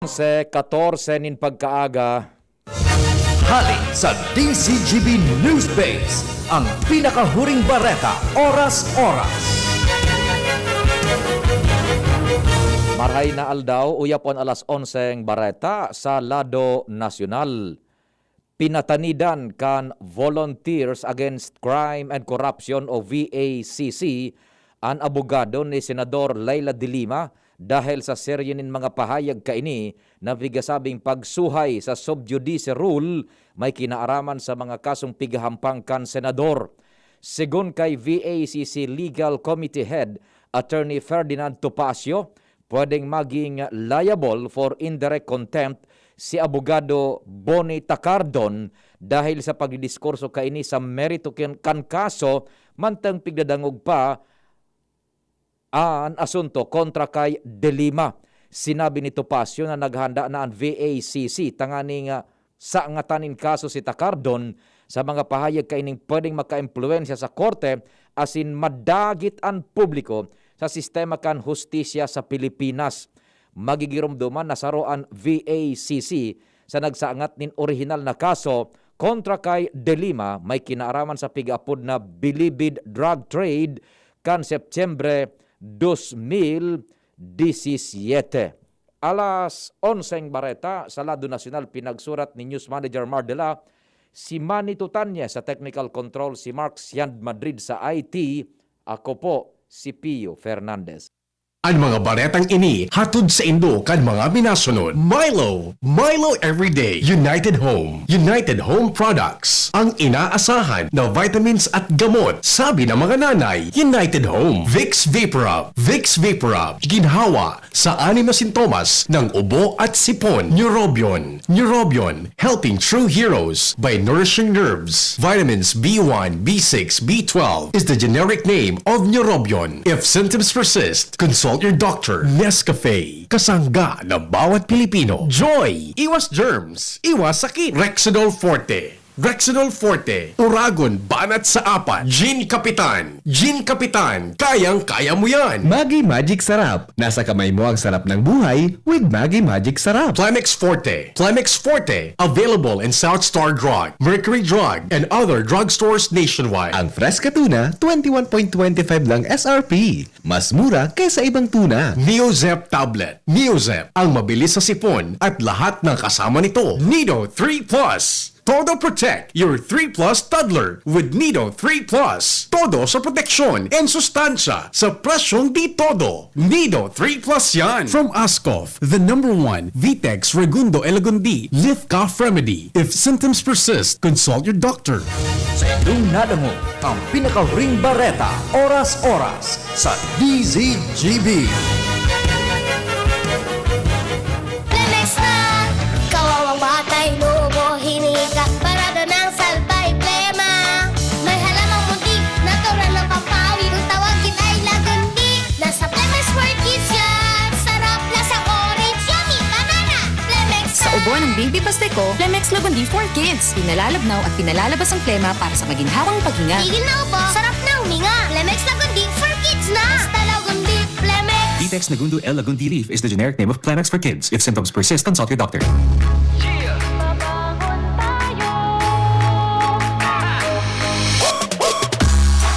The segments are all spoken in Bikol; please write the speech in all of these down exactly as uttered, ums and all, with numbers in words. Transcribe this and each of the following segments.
Sa katorse nin pagkaaga. Hali sa D Z G B News Base, ang pinakahuring bareta, oras-oras. Maray na aldaw, uya po an alas onseng bareta sa lado nasyonal. Pinatanidan kan Volunteers Against Crime and Corruption o V A C C an abogado ni Senador Leila de Lima dahil sa serye nin mga pahayag kaini na pigasabing pagsuhay sa sub judice rule may kinaaraman sa mga kasong pigahampang kan senador. Segun kay V A C C Legal Committee Head Attorney Ferdinand Topacio, pwedeng maging liable for indirect contempt si Abogado Bonnie Tacardon dahil sa pagdidiskurso kaini sa merito kin-, kan kaso, mantang pigdadangog pa an asunto kontra kay De Lima. Sinabi ni Topacio na naghanda na an V A C C tanganing, ah, sangatan nin kaso si Tacardon sa mga pahayag kaining pwedeng makaimpluwensya sa korte asin madagit an publiko sa sistema kan hustisya sa Pilipinas. Magigiromdoman na saro an V A C C sa nagsangat nin orihinal na kaso kontra kay De Lima may kinaaraman sa pigaapod na Bilibid drug trade kan Setyembre dos mil disisiete. Alas onseng bareta sa lado nasyonal, pinagsurat ni News Manager Mardela, si Manny Tutanya sa technical control, si Mark Siand Madrid sa I T, ako po si Pio Fernandez. An mga baretang ini hatod saindo kan mga minasunod: Milo, Milo Everyday, United Home, United Home Products, ang inaasahan na vitamins at gamot, sabi ng mga nanay. United Home, Vicks Vaporub, Vicks Vaporub, ginhawa sa anim na sintomas ng ubo at sipon. Neurobion, Neurobion, helping true heroes by nourishing nerves. Vitamins B one, B six, B twelve is the generic name of Neurobion. If symptoms persist, consult your doctor. Nescafe, kasangga ng bawat Pilipino. Joy, iwas germs, iwas sakit. Rexidol Forte, Rexidol Forte, Uragon, banat sa apat. Gin Kapitan, Gin Kapitan, kayang-kaya mo yan. Maggi Magic Sarap. Nasa kamay mo ang sarap ng buhay with Maggi Magic Sarap. Plemex Forte, Plemex Forte, available in South Star Drug, Mercury Drug, and other drugstores nationwide. Ang Fresca Tuna, twenty-one point twenty-five lang S R P. Mas mura kaysa ibang tuna. Neozep Tablet, Neozep, ang mabilis sa sipon at lahat ng kasama nito. Nido three plus, Todo Protect, your three plus toddler with Nido three plus. Todo sa proteksyon and sustansya sa presyong di todo. Nido three plus yan. From Ascoff, the number one, Vitex Regundo Elagundi, Lift Cough Remedy. If symptoms persist, consult your doctor. Sa indong nadangog ang pinakahuring bareta, oras-oras sa D Z G B. Lemex na! Kawawang batay, lubo, hinika, parada ng salbay, plema. May halamang munti, natural ng pampawi, kung tawagin ay lagundi. Nasa Lemex for Kids yan! Sarap, lasang orange, yummy, banana! Lemex Sa na! Ubo ng Baby Pasteco, Lemex Lagundi for Kids. Pinalalabnaw at pinalalabas ang plema para sa maginhawang paghinga. Tigil na ubo, sarap na huminga. Lemex Lagundi for Kids na! Basta Lagundi, Lemex! Vitex Negundo L Lagundi Leaf is the generic name of Plemex for Kids. If symptoms persist, consult your doctor. Babangon tayo.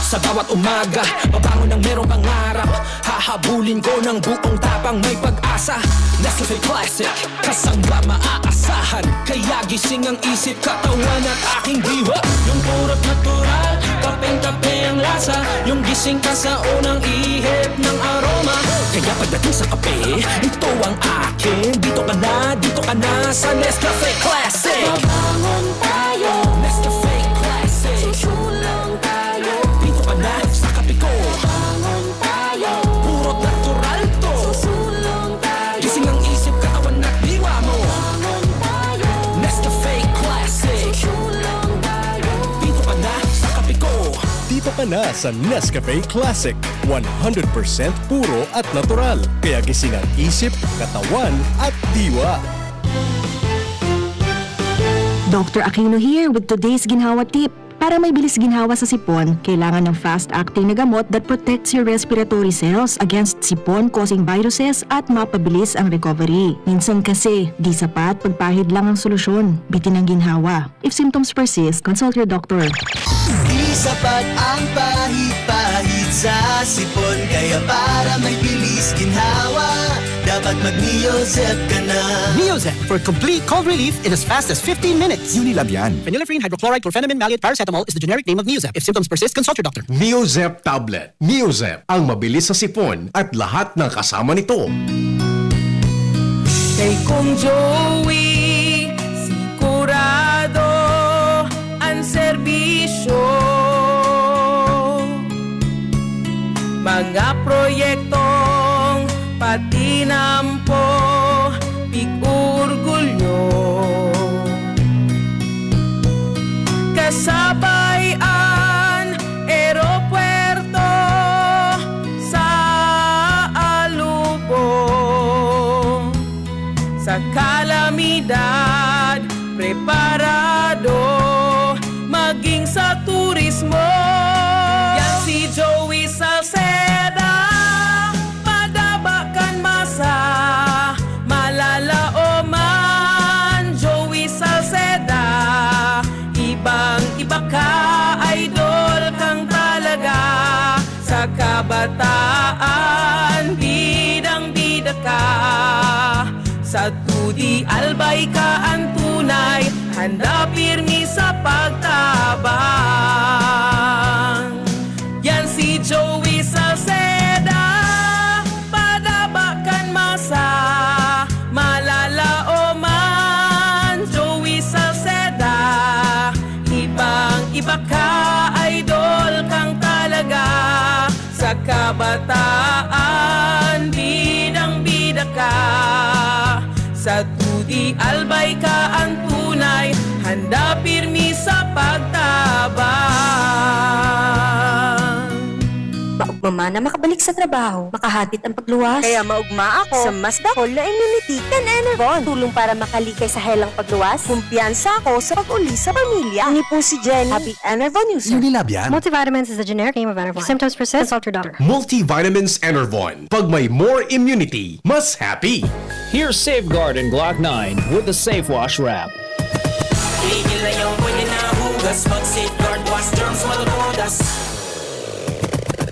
Sa bawat umaga, babangon ng merong pangarap. Hahabulin ko ng buong tapang, may pag-asa. Nescafe Classic, kasangga maaasahan. Kaya gising ang isip, katawan at aking diwa. Yung purot natural, kapeng-kape ang lasa. Yung gising ka sa unang ihip ng aroma. Kaya pagdating sa kape, ito ang akin. Dito ka na, dito ka na sa Nescafe Classic. Babangon tayo. Nescafe Classic. Susulong tayo. Dito ka na sa kape ko. Babangon tayo. Puro natural to. Susulong tayo. Gising ang isip, katawan at diwa mo. Babangon tayo. Nescafe Classic. Susulong tayo. Dito ka na sa kape ko. Dito ka na sa Nescafe Classic. One hundred percent puro at natural. Kaya gising ang isip, katawan at diwa. Doctor Aquino here with today's Ginhawa Tip. Para may bilis ginhawa sa sipon, kailangan ng fast-acting na gamot that protects your respiratory cells against sipon-causing viruses at mapabilis ang recovery. Minsan kasi, di sapat pagpahid lang ang solusyon, bitin ang ginhawa. If symptoms persist, consult your doctor. Di sapat ang pahid-pahid sa sipon, kaya para may bilis ginhawa, dapat mag-Neozep ka na. Neozep for complete cold relief in as fast as fifteen minutes. Unilab yan. Phenylephrine, hydrochloride, chlorphenamine, maleate, paracetamol is the generic name of Neozep. If symptoms persist, consult your doctor. Neozep tablet. Neozep, ang mabilis sa sipon at lahat ng kasama nito. Kay Kong Joey, sigurado ang serbisyo. Mga proyektong patinampo, pig-orgulyo. Kasabay an eropuerto sa Alubong. Sa kalamidad, preparado maging sa turismo. Yan si Joey Salceda, padaba kan masa, malalaoman. Joey Salceda, ibang-iba ka, idol kang talaga. Sa kabataan, bidang-bida ka. Sa tudi, albay ka an tunay, handa pirmi sa pagtabang. Yan si Joey Salceda, padaba kan masa, malalaoman. Joey Salceda, ibang-iba ka, idol kang talaga. Sa kabataan, bidang-bida ka. Sa tudi, albay ka an tunay, handa pirmi sa pagtabang. Maugma man na makabalik sa trabaho, makahatid ang pagluwas. Kaya maugma ako sa mas dakul na immunity kan Enervon. Tulong para makalikay sa helang pagluwas. Kumpiyansa ako sa pag-uli sa pamilya. Ini po si Jenny. Happy Enervon user. Unilab yan. Multivitamins is the generic name of Enervon. If symptoms persist, consult your doctor. Multivitamins Enervon. Pag may more immunity, mas happy. Here's Safeguard and Glock nine with the Safe Wash Wrap. Tigil na yung pwede na hugas. Mag Safeguard Wash Germs, matutudas.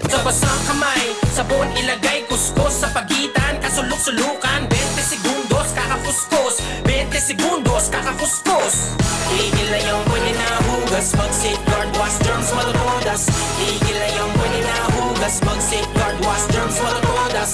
Sa basang kamay, sabon ilagay, kuskus sa pagitan, kasulok-sulukan, bente segundos, kakakuskus, bente segundos, kakakuskus. Tigil na yung pwede na hugas. Mag Safeguard Wash Germs, matutudas. Tigil na yung pwede na hugas. Mag Safeguard Wash Germs, matutudas.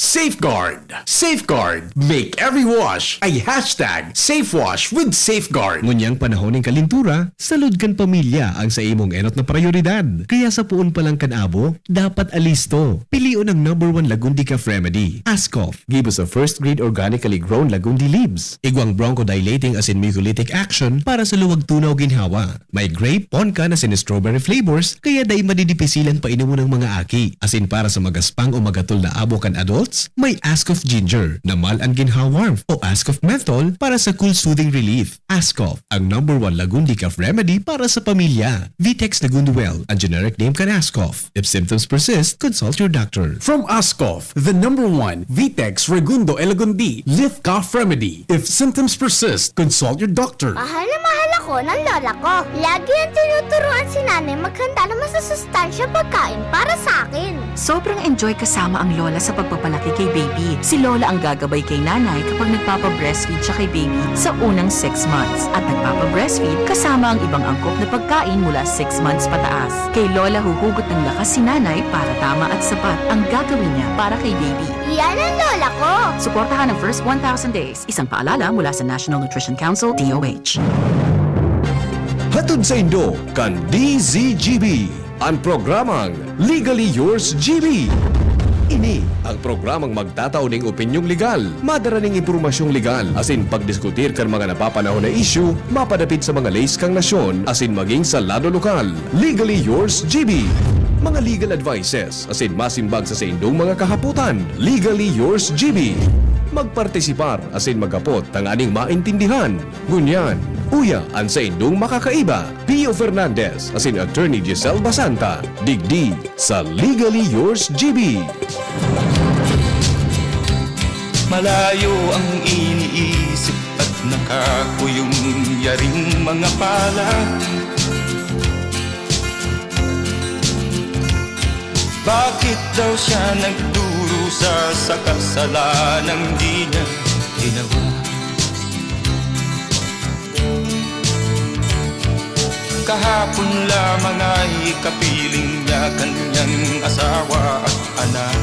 Safeguard. Safeguard. Make every wash a hashtag safe wash with Safeguard. Ngunyan panahon nin kalintura, salud kan pamilya ang sa imong enot na prayoridad. Kaya sa poon pa lang kan abo, dapat alisto. Pilion ang number one Lagundi Cough Remedy, Ascough. Gibo sa first grade organically grown Lagundi leaves. Igwang bronchodilating asin mucolytic action para sa luwag tunaw ginhawa. May grape, ponkan asin strawberry flavors, kaya dai madidipisilan painomon ang mga aki. Asin para sa magaspang o magatol na abo kan adults, may Ascough Ginger na mal an ginhawa warmth o Ascough Menthol para sa cool soothing relief. Ascough, ang number one Lagundi cough remedy para sa pamilya. Vitex Lagundi Well, ang generic name kan Ascough. If symptoms persist, consult your doctor. From Ascough, the number one Vitex Regundo Elagundi Lift Cough Remedy. If symptoms persist, consult your doctor. Mahal na mahal ako ng lola ko. Lagi niyang tinuturuan si nanay maghanda ng masasustansya pagkain para sa akin. Sobrang enjoy kasama ang lola sa pagpapalaki kay baby. Si lola ang gagabay kay nanay kapag nagpapa-breastfeed siya kay baby sa unang six months. At nagpapa-breastfeed kasama ang ibang angkop na pagkain mula six months pataas. Kay lola huhugot ng lakas si nanay para tama at sapat ang gagawin niya para kay baby. Yan ang lola ko. Suportahan ang first one thousand days. Isang paalala mula sa National Nutrition Council, D O H. Hatod saindo kan D Z G B, an programang Legally Yours G B. Ini ang programang magtatao ning opinyong legal, madara ning impormasyong legal, asin pagdiskutir kan mga napapanahon na isyu mapadapit sa mga leis kan nasyon asin maging sa lado lokal. Legally Yours G B. Mga legal advices asin masimbag sa saindong mga kahapotan. Legally Yours G B. Magpartisipar asin maghapot tanganing maintindihan. Ngunyan, uya an saindong makakaiba. Pio Fernandez asin Attorney Giselle Basanta, digdi sa Legally Yours G B. Malayo ang iniisip at nakakuyong yaring mga pala. Bakit daw siya nagdurusa sa kasalanang di niya ginawa? Kahapon lamang ay kapiling niya kanyang asawa at anak.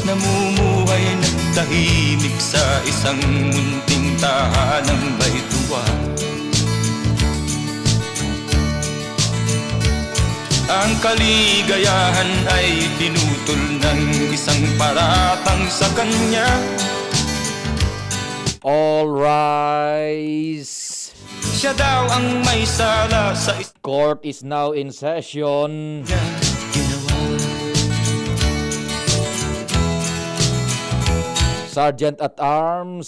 Namumuhay na tahimik sa isang munting tahanang may tuwa. Ang kaligayahan ay pinutol ng isang paratang sa kanya. All rise. Siya daw ang may sala sa is- Court is now in session. Niya ginawa. Sergeant at Arms,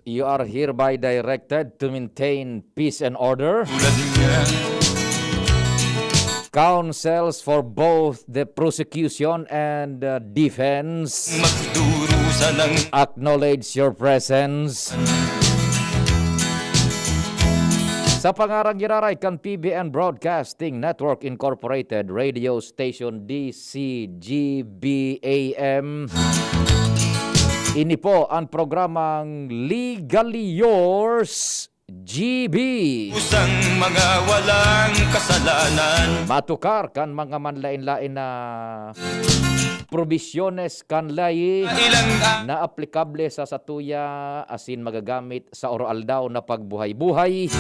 you are hereby directed to maintain peace and order. Tulad niya. Counsels for both the prosecution and, uh, defense. Magdurusa ng Acknowledge your presence. Sa pangarang giraray kan P B N Broadcasting Network Incorporated, Radio Station D C G B A M. Ini po ang programang Legally Yours G B. Usang mga walang kasalanan. Matukar kan mga manlain-lain na probisyones kan ley Ilang a- na aplikable sa satuya asin magagamit sa oroaldaw na pagbuhay-buhay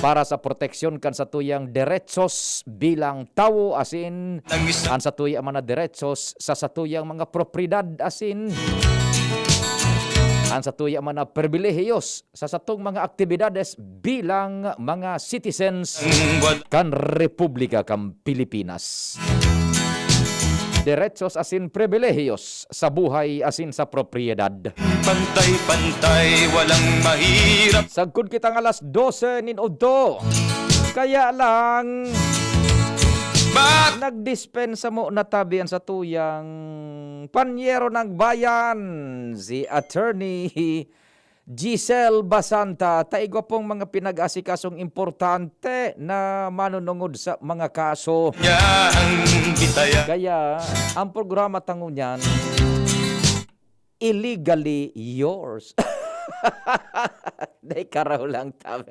para sa proteksyon kan satuyang deretsos bilang tawo asin Nang isa- an satuya man na deretsos sa satuyang mga propiedad asin an satuya man na pribilehiyos sa satong mga aktibidades bilang mga citizens Ang wal- kan Republika kan Pilipinas. Derechos asin pribilehiyos sa buhay asin sa propiedad. Pantay-pantay, walang mahirap. Sagkod kita nga alas dose nin udto. Kaya lang, Bak- nagdispensa mo na tabi an satuyang panyero ng bayan, si Attorney Giselle Basanta, ta igwa pong mga pinag-asikasong importante na manunungod sa mga kaso. Niya ang bitaya. Kaya, ang programa ta ngunyan, Illegally Yours. Dai karaw lang ta.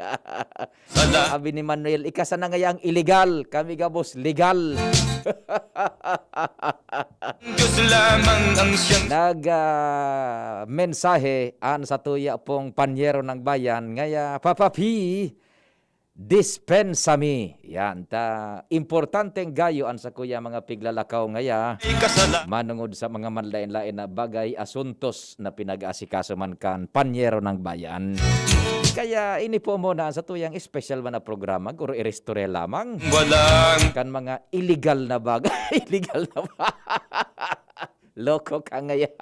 Sala. Abi ni Manuel, "Ika sana ngaya ang iligal, kami gabos legal." Diyos lamang ang siyang Nag, ah, mensahe an satuya pong panyero ng bayan ngaya, "Papa P, dispensa mi." Yan, ta, importanteng gayo an sakuya mga piglalakaw ngaya. May kasala- Manungod sa mga manlain-lain na bagay, asuntos na pinag-aasikaso man kan panyero ng bayan. Kaya ini po muna ang satuyang espesyal man na programa, guro iristorya lamang Walang kan mga iligal na bagay. Iligal na ba? Loko ka ngaya.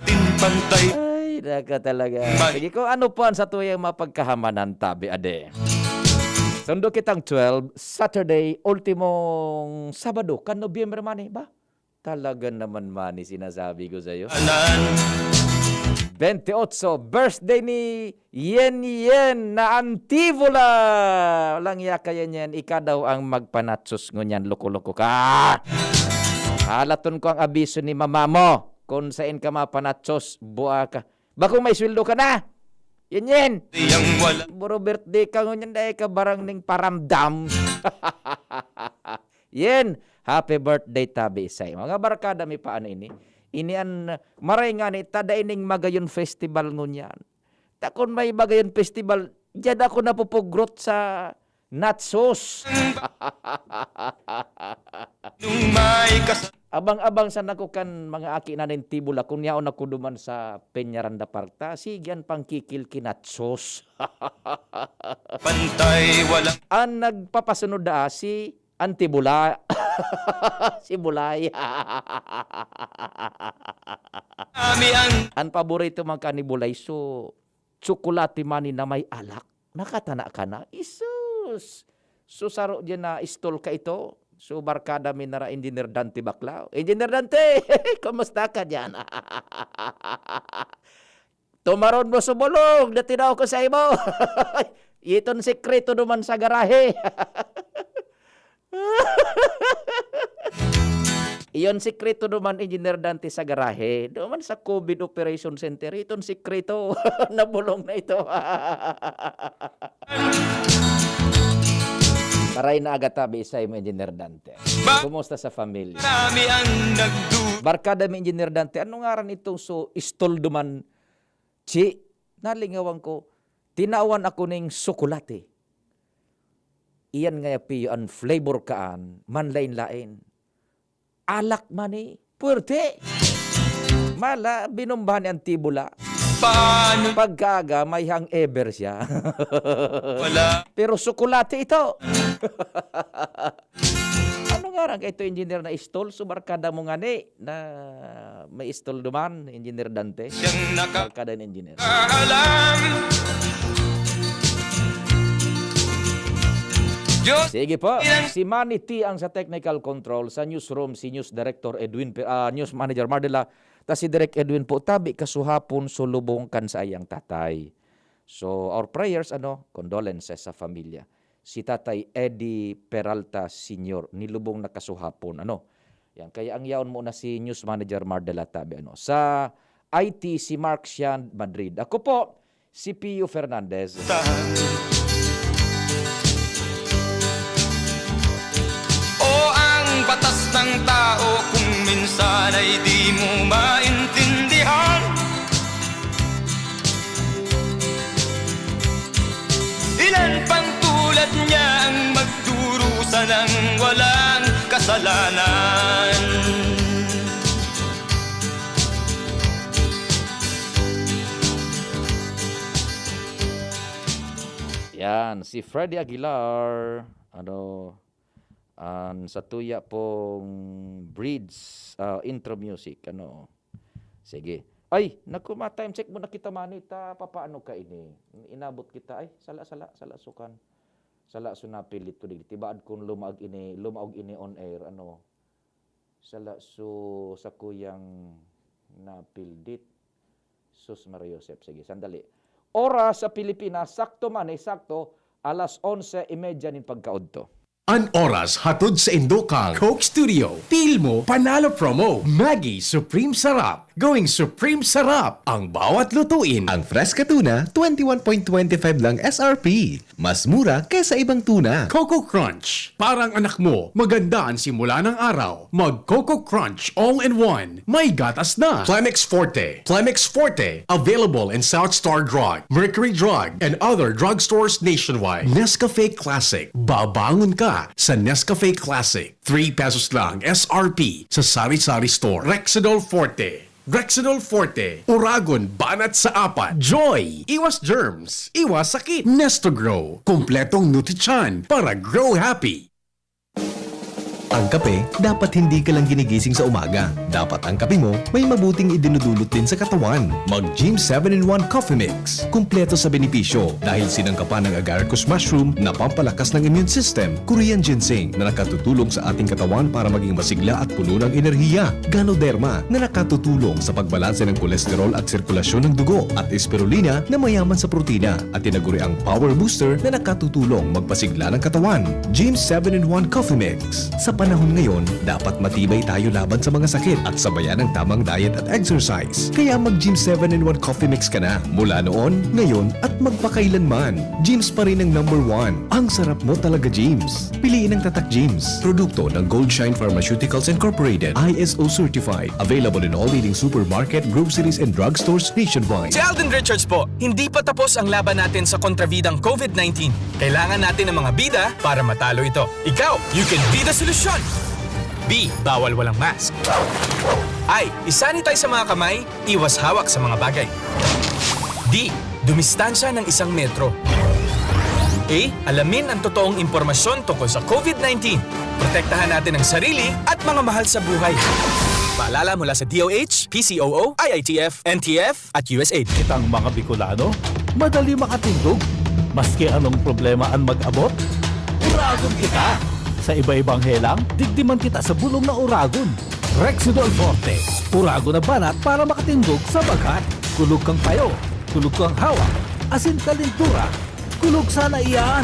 Tin pantay. Ay, nako talaga. May Sige, kung ano po ang satuyang mapagkahamanan tabi, ade. Sundo kitang twelve, Saturday, ultimong Sabado, kan Nobyembre man eh, ba? Talaga naman man eh, sinasabi ko sa'yo. Anan. Twenty-eight, birthday ni Yen Yen na Antivola. Walang iya ka, Yen Yen. Ika daw ang magpanatsos ngunyan, loko-loko ka. Halaton ko ang abiso ni mama mo. Kung sain ka mapanatsos, bua ka. Bakong may sweldo ka na? Yen Yen. Diyang wala. Buro birthday ka ngunyan, dai ka barang ning paramdam. Yen, happy birthday tabi sa'yo. Mga barkada, may paano ini? Ini an maray nga ni, ta dai ning Magayon Festival ngunyan. Ta kun may Magayon Festival, diyan ako napupugrot sa nachos. Nung may kas- Abang-abang sana ko kan mga aki na nin Tibola, kun yaon ako duman sa Peñaranda Park, ta sige an pangkikil ki nachos. Pantay, walang An nagpapasunod daa si Anti-Bulay. Si Bulay. Kami ang An paborito man kan ni Bulay, so, tsokolate man ni na may alak. Nakatana ka na? Isus! So, saro diyan na stall ka ito. So, barkada mi na ra, Engineer Dante Baclao. Engineer Dante! Kumusta ka diyan? Tumaron mo subolog na tinao ko sa imo. Iton sikreto duman sa garahe. Iyon sikreto duman, Engineer Dante, sa garahe. Duman sa COVID Operation Center, iton sikreto. Nabulong na ito. Maray na aga tabi sa imo, Engineer Dante. Kumusta sa family? Marami ang nagdu- Barkada mi, Engineer Dante, ano ngaran itong so, stall duman? Chi, nalingawan ko, tinawan ako ning tsokolate. Iyan ngaya piyo an flavor kaan, manlain-lain. Alak man eh, puwerte! Mala, binombahan ni Anti-Bulay. Paano? Pagkaaga, may hangover siya. Wala. Pero tsokolate ito. Ano ngaran kaito, Engineer, na stall? So, barkada mo ngani na may stall duman, Engineer Dante? Siyang naka- Barkada ni Engineer. Alam. Diyos Sige po, ilang si Manny T ang sa technical control, sa newsroom, si News Director Edwin Pe-, ah, News Manager Mardela, ta si Direk Edwin po, tabi kasuhapon, so lubong kan saiyang tatay. So, our prayers, ano, condolences sa familya. Si Tatay Eddie Peralta Senior, nilubong na kasuhapon, ano. Yan, kaya ang yaon mo na si News Manager Mardela tabi, ano. Sa I T, si Mark Sian Madrid. Ako po, si Pio Fernandez. O ang batas ng tao kung minsan ay di mo maintindihan. Ilan pang tulad niya ang magdurusa ng walang kasalanan. Yan, si Freddy Aguilar, ano, an satuya pong bridge, ah, intro music, ano. Sige. Ay, naku, ma-time check muna kita, Manny, ta papaano ka ini? Inabot kita. Ay, sala, sala, sala, sukan. Sala, so napilit ko digdi. Tibaad kun lumaog ini, lumaog ini on air, ano. Sala, so, sakuyang napildit. Sus, Maria Josep. Sige, sandali. Oras sa Pilipinas, sakto man, eh, sakto, alas onse y media nin pagkaodto. An oras hatod saindo kan Coke Studio. Feel mo, panalo promo. Maggi Supreme Sarap. Going Supreme Sarap ang bawat lutuin. Ang Fresca Tuna, twenty-one point twenty-five lang S R P. Mas mura kaysa ibang tuna. Coco Crunch. Parang anak mo, maganda ang simula ng araw. Mag Coco Crunch all-in-one. May gatas na. Plemex Forte. Plemex Forte. Available in South Star Drug, Mercury Drug, and other drugstores nationwide. Nescafe Classic. Babangon ka sa Nescafe Classic. Three pesos lang S R P sa sari-sari store. Rexidol Forte. Rexidol Forte. Oragon, banat sa apat. Joy! Iwas germs. Iwas sakit. Nestogrow. Kompletong nutrisyon para grow happy. Ang kape, dapat hindi ka lang ginigising sa umaga. Dapat ang kape mo may mabuting idinudulot din sa katawan. Mag Gym seven in one Coffee Mix. Kumpleto sa benepisyo dahil sinangkapan ng agaricus mushroom na pampalakas ng immune system, Korean ginseng na nakatutulong sa ating katawan para maging masigla at puno ng enerhiya, Ganoderma na nakatutulong sa pagbalanse ng kolesterol at sirkulasyon ng dugo, at Spirulina na mayaman sa protina at tinaguriang power booster na nakatutulong magpasigla ng katawan. Gym seven in one Coffee Mix. Sa panahon ngayon, dapat matibay tayo laban sa mga sakit at sabayan ang tamang diet at exercise. Kaya mag Gym seven in one Coffee Mix ka na. Mula noon, ngayon, at magpakailanman. Gym's pa rin ang number one. Ang sarap mo talaga, Gym's. Piliin ang Tatak Gym's. Produkto ng Gold Shine Pharmaceuticals Incorporated. I S O certified. Available in all leading supermarket, groceries, and drugstores nationwide. Si Alden Richards po. Hindi pa tapos ang laban natin sa kontrabidang COVID nineteen. Kailangan natin ng mga bida para matalo ito. Ikaw, you can be the solution! B, bawal walang mask. I, isanitize sa mga kamay, iwas hawak sa mga bagay. D, dumistansya ng isang metro. A. Alamin ang totoong impormasyon tungkol sa COVID nineteen. Protektahan natin ang sarili at mga mahal sa buhay. Paalala mula sa D O H, P C O O, I I T F, N T F, at U S A I D. Kitang mga Bicolano, madali makatindog. Maski anong problema an mag-abot, uragon kita. Sa iba-ibang helang, digdi man kita sa bulong na uragon. Rexidol Forte, uragon na banat para makatindog sa baghat. Kulog kang payo, kulog kang hawak, asin kalintura. Kulog sana iyan.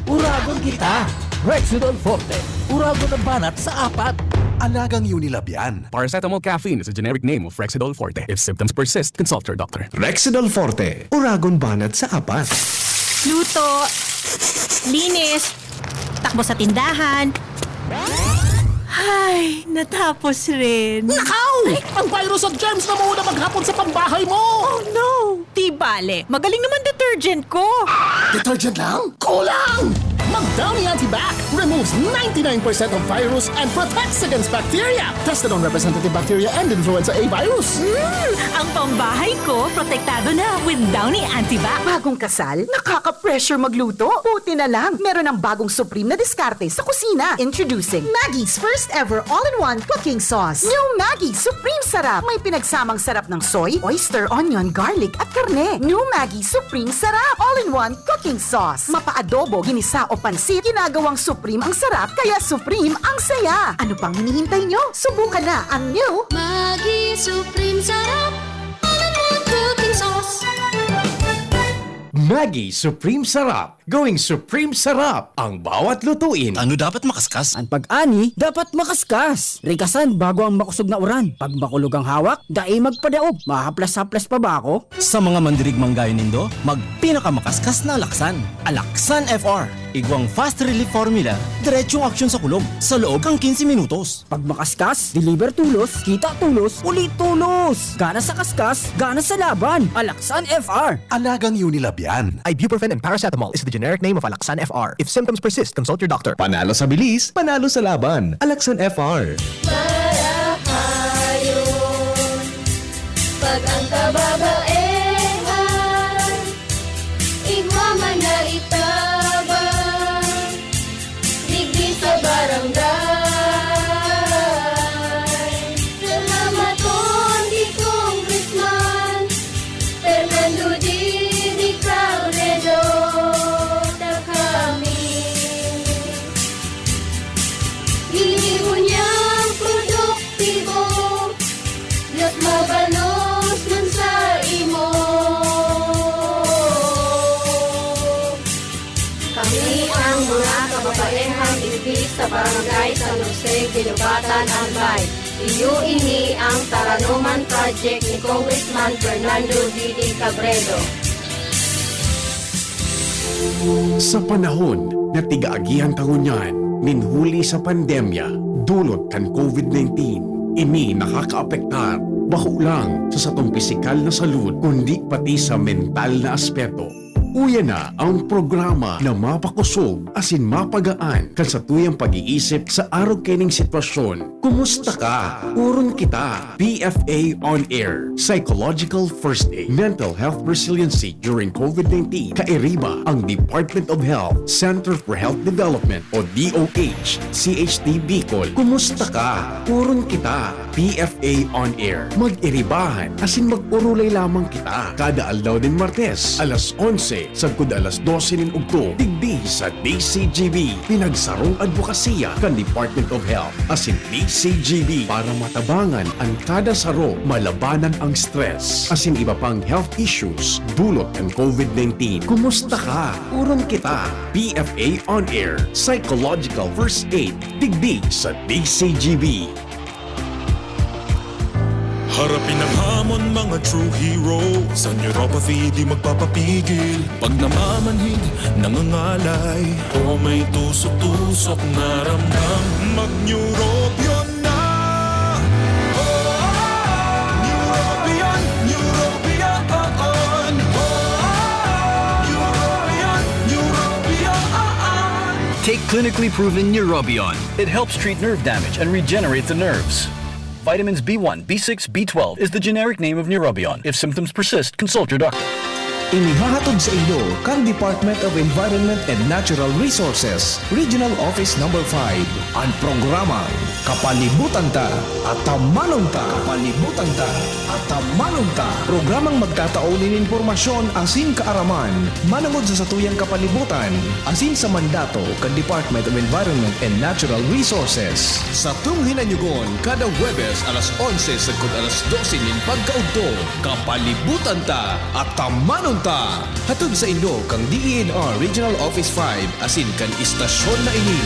Uragon kita. Rexidol Forte, uragon na banat sa apat. Alagang Unilab yan. Paracetamol caffeine is a generic name of Rexidol Forte. If symptoms persist, consult your doctor. Rexidol Forte, uragon banat sa apat. Luto, linis, takbo sa tindahan. Ay, natapos rin. Nakaw! Ang virus at germs na muna maghapon sa pambahay mo! Oh no! Di bale, magaling naman detergent ko. Detergent lang? Kulang! Mag Downy Antibac removes ninety-nine percent of virus and protects against bacteria. Tested on representative bacteria and influenza A virus. Mm, ang pambahay ko, protektado na with Downy Antibac. Bagong kasal? Nakaka-pressure magluto? Buti na lang, meron ng bagong supreme na diskarte sa kusina. Introducing Maggie's first ever all-in-one cooking sauce. New Maggie Supreme Sarap. May pinagsamang sarap ng soy, oyster, onion, garlic, at karne. New Maggie Supreme Sarap. All-in-one cooking sauce. Mapa-adobo, ginisa o pansit, ginagawang supreme ang sarap, kaya supreme ang saya. Ano pang hinihintay nyo? Subukan na ang new Maggi Supreme Sarap. All-in-one cooking sauce. Maggi Supreme Sarap. Going Supreme Sarap ang bawat lutuin. Ano dapat makaskas? An pag-ani dapat makaskas. Rikasan bago ang makosog na uran. Pag makulog ang hawak, dai magpadaog. Mahaplas-haplas pa ba ako? Sa mga mandirigmang gayo nindo, magpinakamakaskas na alaksan. Alaksan F R. Igwang fast relief formula, diretsong aksyon sa kulog, sa loob kan quince minutos. Pag makaskas, deliver tulos, kita tulos, uli tulos! Gana sa kaskas, gana sa laban! Alaksan F R! Alagang Unilab yan. Ibuprofen and paracetamol is the generic name of Alaxan F R. If symptoms persist, consult your doctor. Panalo sa bilis, panalo sa laban. Alaxan F R. Marahayon, pag ang kababaehan, igwa man na itabang, digdi sa barangay. Salamaton ki Congressman Fernando Didi Cabredo, ta kami. Ini unyang produktibo, Dios mabalos man sa imo. Kami ang mga kababaehan digdi sa Barangay San Jose, Guinobatan, Albay. Iyo ini ang Taranoman Project ni Congressman Fernando Didi Cabredo. Sa panahon na tig-aagihan ta ngunyan nin huli sa pandemya dulot kan COVID nineteen, ini nakakaapektar bako lang sa satong pisikal na salud kundi pati sa mental na aspeto. Uya na ang programa na mapakosog asin mapagaan kan satuyang pag-iisip sa arog kaining sitwasyon. Kumusta ka? Oron kita. P F A On Air, Psychological First Aid, Mental Health Resiliency during COVID nineteen. Kairiba ang Department of Health, Center for Health Development o D O H, C H D Bicol. Kumusta ka? Oron kita. P F A On Air. Mag-iribahan asin mag-orolay lamang kita. Kada aldaw nin Martes, alas onse sagkod alas dose nin ugto, digdi sa D C G B, pinagsarong adbokasiya kan Department of Health asin D C G B para matabangan an kada saro, malabanan ang stress asin iba pang health issues dulot kan COVID nineteen. Kumusta ka? Oron kita. P F A On Air, Psychological First Aid, digdi sa D C G B. Harapin ang hamon, mga true heroes. Ang neuropathy di magpapapigil. Pag namamanhid, nangangalay, o may tusok-tusok na ramdam, mag-Neurobion na! Neurobion, Neurobion, oo. Neurobion, Neurobion, oo. Take clinically proven Neurobion. It helps treat nerve damage and regenerate the nerves. Vitamins B one, B six, B twelve is the generic name of Neurobion. If symptoms persist, consult your doctor. Inihahatod saindo kan Department of Environment and Natural Resources, Regional Office Number five, an programang Kapalibutan Ta, Atamanon Ta. Kapalibutan Ta, Atamanon Ta. Programang magtatao nin impormasyon asin kaaraman manongod sa satuyang kapalibutan asin sa mandato kan Department of Environment and Natural Resources. Satong hinanyugon kada Huwebes alas onse sagkod alas dose nin pagkaudto. Kapalibutan Ta, Atamanon Ta! Hatod saindo kan D E N R Regional Office five asin kan istasyon na ini.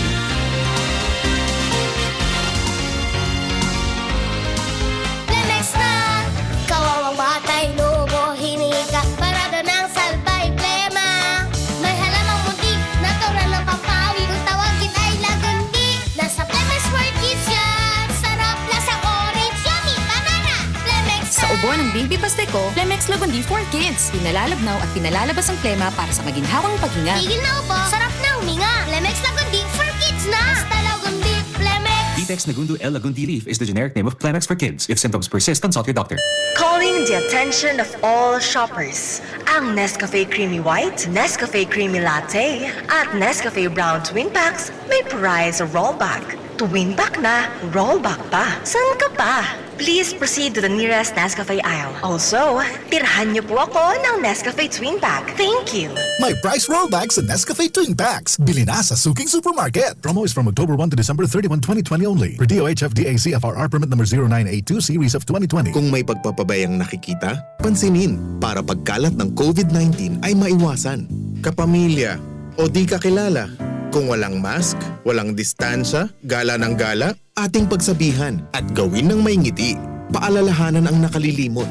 Plemex na! Kawawang batay, lobo, hinika, parada ng salbay, plema. May halamang muntik, natural na pampawi. Kung tawagin ay lagundi, nasa Plemex for Kids yan. Sarap, lasang orange, yummy, banana. Plemex Sa na! Ubo ng Baby Pasteco, Plemex Lagundi for Kids. Pinalalabnaw at pinalalabas ang plema para sa maginhawang paghinga. Tigil na ubo, sarap na huminga. Plemex Lagundi for Kids na! Basta Lagundi, Plemex! Vitex Nagundo L Lagundi Leaf is the generic name of Plemex for Kids. If symptoms persist, consult your doctor. Calling the attention of all shoppers. Ang Nescafe Creamy White, Nescafe Creamy Latte, at Nescafe Brown Twin Packs may price rollback. Twin Pack na, rollback pa. Saan ka pa? Please proceed to the nearest Nescafe aisle. Also, tirhan niyo po ako ng Nescafe Twin Pack. Thank you. May price rollback sa Nescafe Twin Packs. Bili na sa suking supermarket. Promo is from October one to December thirty-one, twenty twenty only. Per D O H F D A C F R R permit number zero nine eight two series of twenty twenty. Kung may pagpapabayang nakikita, pansinin para pagkalat ng COVID nineteen ay maiwasan. Kapamilya o di kakilala, kung walang mask, walang distansya, gala ng gala, ating pagsabihan at gawin ng may ngiti. Paalalahanan ang nakalilimot.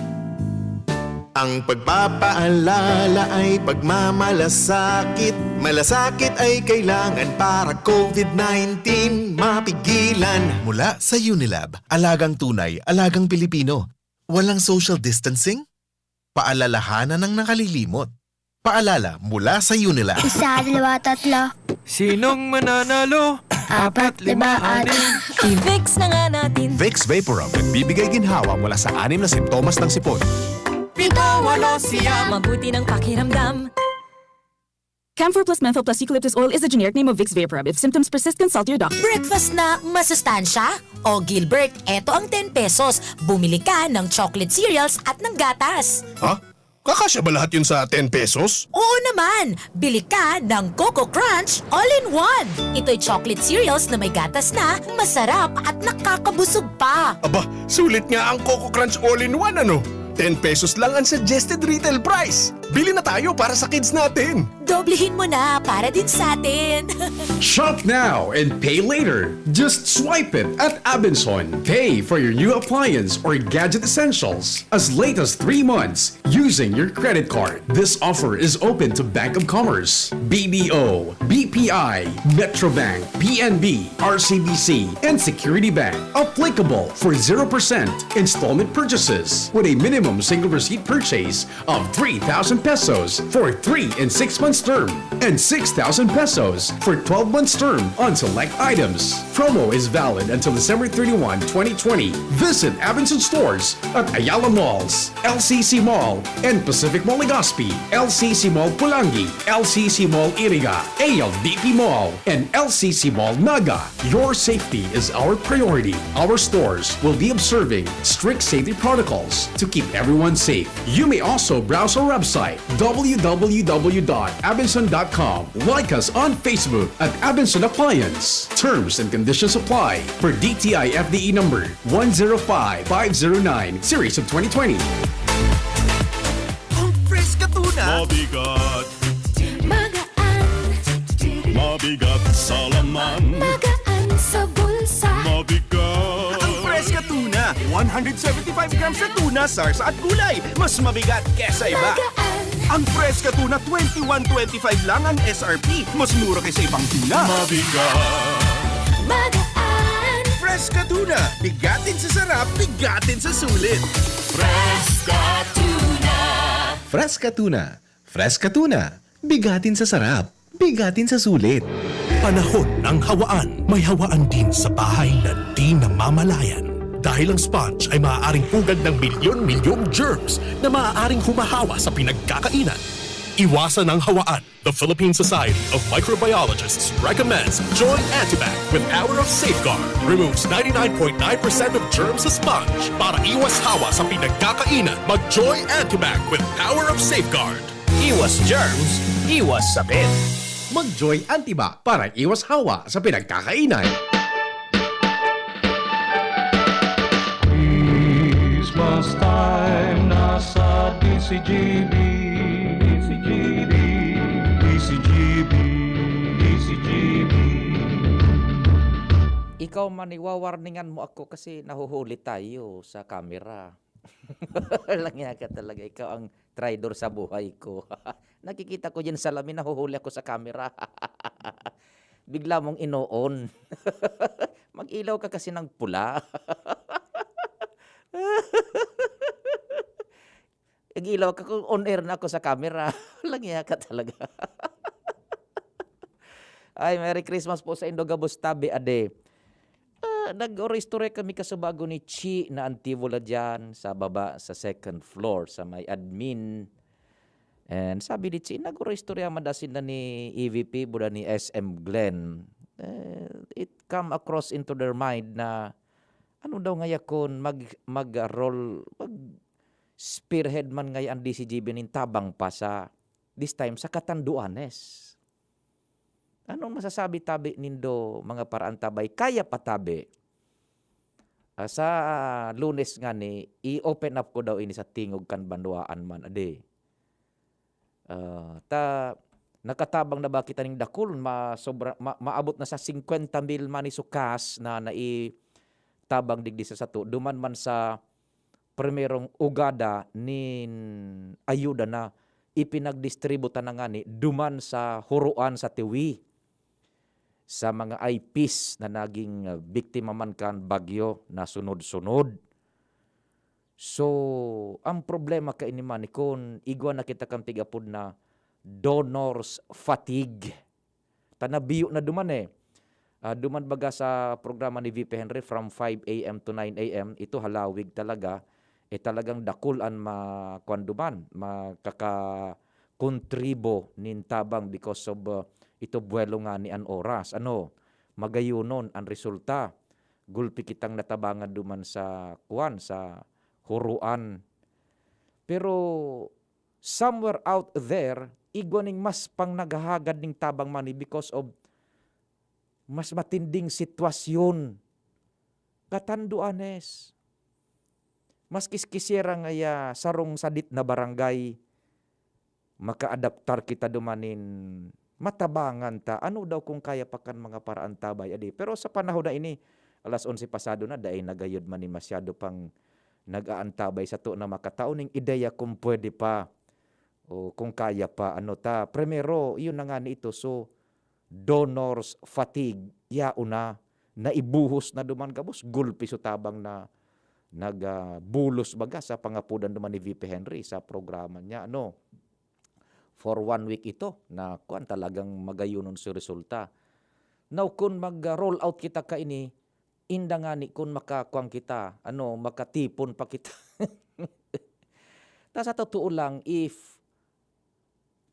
Ang pagpapaalala ay pagmamalasakit. Malasakit ay kailangan para COVID nineteen mapigilan. Mula sa Unilab, alagang tunay, alagang Pilipino. Walang social distancing? Paalalahanan ang nakalilimot. Paalala mula sa Unilab. Isa, dalawa, tatlo. Sinong mananalo? Apat, lima, anim. I-Vicks na nga natin. Vicks Vaporub, nagbibigay ginhawa mula sa anim na sintomas ng sipon. Pito, walo, siyam. Mabuti ng pakiramdam. Camphor plus menthol plus eucalyptus oil is the generic name of Vicks Vaporub. If symptoms persist, consult your doctor. Breakfast na masustansya? O Gilbert, eto ang ten pesos. Bumili ka ng chocolate cereals at ng gatas. Ha? Kakasya ba lahat yun sa ten pesos? Oo naman! Bili ka ng Coco Crunch All-in-One. Ito'y chocolate cereals na may gatas na, masarap at nakakabusog pa. Aba, sulit nga ang Coco Crunch All-in-One, ano? Ten pesos lang ang suggested retail price. Bili na tayo para sa kids natin. Doblehin mo na para din sa atin. Shop now and pay later. Just swipe it at Abenson. Pay for your new appliance or gadget essentials as late as three months using your credit card. This offer is open to Bank of Commerce, B D O, B P I, Metrobank, P N B, R C B C, and Security Bank. Applicable for zero percent installment purchases with a minimum single receipt purchase of three thousand pesos for three and six months term and six thousand pesos for twelve months term on select items. Promo is valid until December thirty-one, twenty twenty. Visit Abenson stores at Ayala Malls, L C C Mall, and Pacific Mall Legazpi, L C C Mall Pulangi, L C C Mall Iriga, A L D P Mall, and L C C Mall Naga. Your safety is our priority. Our stores will be observing strict safety protocols to keep everyone safe. You may also browse our website, w w w dot abenson dot com. Like us on Facebook at Abenson Appliance. Terms and conditions apply. Per D T I F D E number one zero five five zero nine, series of twenty twenty. Ang fresh ka tuna. Mabigat. Magaan. Mabigat sa laman. Magaan sa bulsa. Mabigat. Ang fresh ka tuna. One hundred seventy-five grams na tuna, sarsa at gulay. Mas mabigat kesa iba. Magaan. Ang fresh ka tuna, twenty-one twenty-five lang ang S R P. Mas mura kaysa ibang tuna. Mabigat. Magaan. Fresh ka tuna. Bigatin sa sarap, bigatin sa sulit. Fresh ka tuna. Fresh ka tuna. Fresh ka tuna. Bigatin sa sarap. Bigatin sa sulit. Panahon ng hawaan. May hawaan din sa bahay na di namamalayan. Dahil ang sponge ay maaaring pugad ng milyon-milyong germs na maaaring humahawa sa pinagkakainan. Iwasan ang hawaan. The Philippine Society of Microbiologists recommends Joy Antibac with Power of Safeguard. Removes ninety-nine point nine percent of germs sa sponge. Para iwas hawa sa pinagkakainan, mag Joy Antibac with Power of Safeguard. Iwas germs, iwas sakit. Mag Joy Antibac para iwas hawa sa pinagkakainan. Christmas time na sa D C G B, D C G B, D C G B, D C G B. Ikaw man, iwawarningan mo ako kasi nahuhuli tayo sa kamera. Langya ka talaga, ikaw ang traidor sa buhay ko. Nakikita ko diyan sa salamin, nahuhuli ako sa kamera. Bigla mong inoon. Mag-ilaw ka kasi ng pula. Nag-ilaw ka kung on air na ako sa camera. Langya ka talaga. Ay, Merry Christmas po sa indo gabos tabi, ade. Ah, nag-oristorya kami kasubago ni Chi na Antivola diyan sa baba, sa second floor, sa may admin. And sabi ni Chi, nag-oristorya man daw sinda ni E V P, buda ni S M Glenn. Eh, it come across into their mind na, ano daw ngaya kun mag-, mag-roll, mag-spearhead man ngaya ang D C G B nin tabang pa sa, this time, sa Catanduanes. Anong masasabi tabi nindo, mga paraantabay? Kaya pa tabi? Ah, sa Lunes ngani, i-open up ko daw ini sa tingog kan banwaan man, ade. Ah, ta, nakatabang na ba kita ning dakul? Ma-, sobra, ma-, maabot na sa singkwenta mil man ni sukas na naitabang digdi sa sato. Duman man sa primerong ugada nin ayuda na ipinagdistributa na ngani duman sa Huroan sa Tiwi, sa mga I Ps na naging, ah, biktima man kan bagyo na sunod-sunod. So, ang problema kaini man, kun igwa na kita kan tig-apod na donor's fatigue. Ta nabiyo na duman eh. Ah, duman baga sa programa ni V P Henry from five A M to nine A M, ito halawig talaga. Eh, talagang dakul an ma-, kuwan duman, makakakontribo nin tabang because of, ah, ito buwelo ngani an oras. Ano, magayunon an resulta. Gulpi kitang natabangan duman sa, kuwan, sa Huroan. Pero somewhere out there, igwa ning mas pang naghahagad ning tabang money because of mas matinding sitwasyon. Catanduanes. Maski kisiera ngaya sarong sadit na barangay, makaadaptar kita duman nin matabangan ta. Ano daw kung kaya pa kan mga paraantabay, adi? Pero sa panahon na ini, alas onse pasado na, dai na gayod man ni masyado pang nag-aantabay sato na makatao ning ideya kung pwede pa. O kung kaya pa, ano ta. Primero, iyon na nga ni ito. So, donor's fatigue, yaon na, naibuhos na duman gabos, gulpi so tabang na nag, ah, bulos baga sa pangapodan duman ni V P Henry sa programa niya, ano. For one week ito, na kuwan, talagang magayunon so resulta. Now, kun mag, ah, roll out kita kaini, inda ngani kun makakuan kita, ano, makatipon pa kita. Ta sa totoo lang, if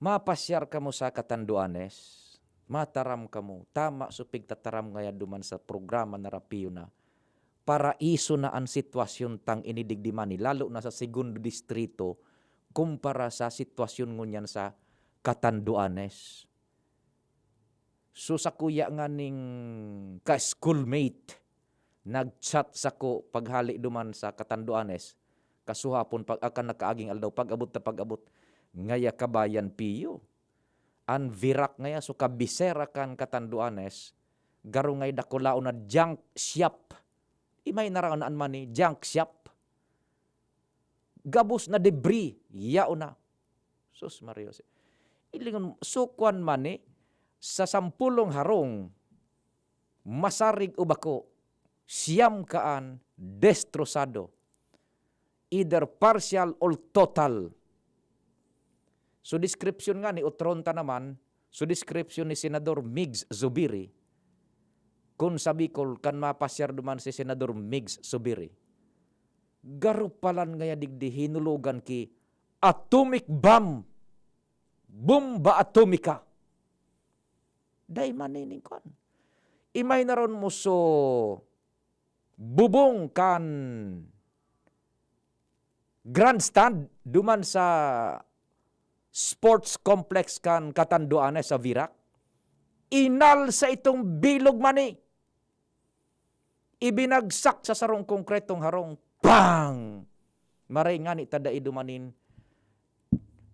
mapasyar kamo sa Catanduanes, mataram kamo, tama so pigtataram ngaya duman sa programa na Rapio na, paraiso na an sitwasyon tang ini digdi man, eh, lalo na sa Segundo Distrito, kumpara sa sitwasyon ngunyan sa Catanduanes. So, sakuya nganing ka-schoolmate, nag-chat sako paghali duman sa Catanduanes, kasuhapon pag, ah, kan nakaaging aldaw, pag-abot ta pag-abot, ngaya kabayan Pio. An Virac ngaya, so kabisera kan Catanduanes, garo ngaya dakulaon na junk shop. Imay na raon an money, junk shop. Gabos na debris, yaon na. Sus, Maria Jose. Ilingon, so kuwan man ni, sa sampulong harong, masarig o bako, siyam kaan destrosado, either partial or total. So, description nga ni, otron ta naman, so, description ni Senador Migs Zubiri, kun sa Bicol, kan mapasyar duman si Senador Migs Zubiri. Garo palan ngaya digdi hinulogan ki atomic bomb, bomba atomika. Dai man nining kwan. Imay na ron mo so bubong kan grandstand duman sa sports complex kan Catanduanes sa Virac. Inal sa itong bilog mani. Ibinagsak sa sarong konkretong harong. Pang! Maray ngani ta dai dumanin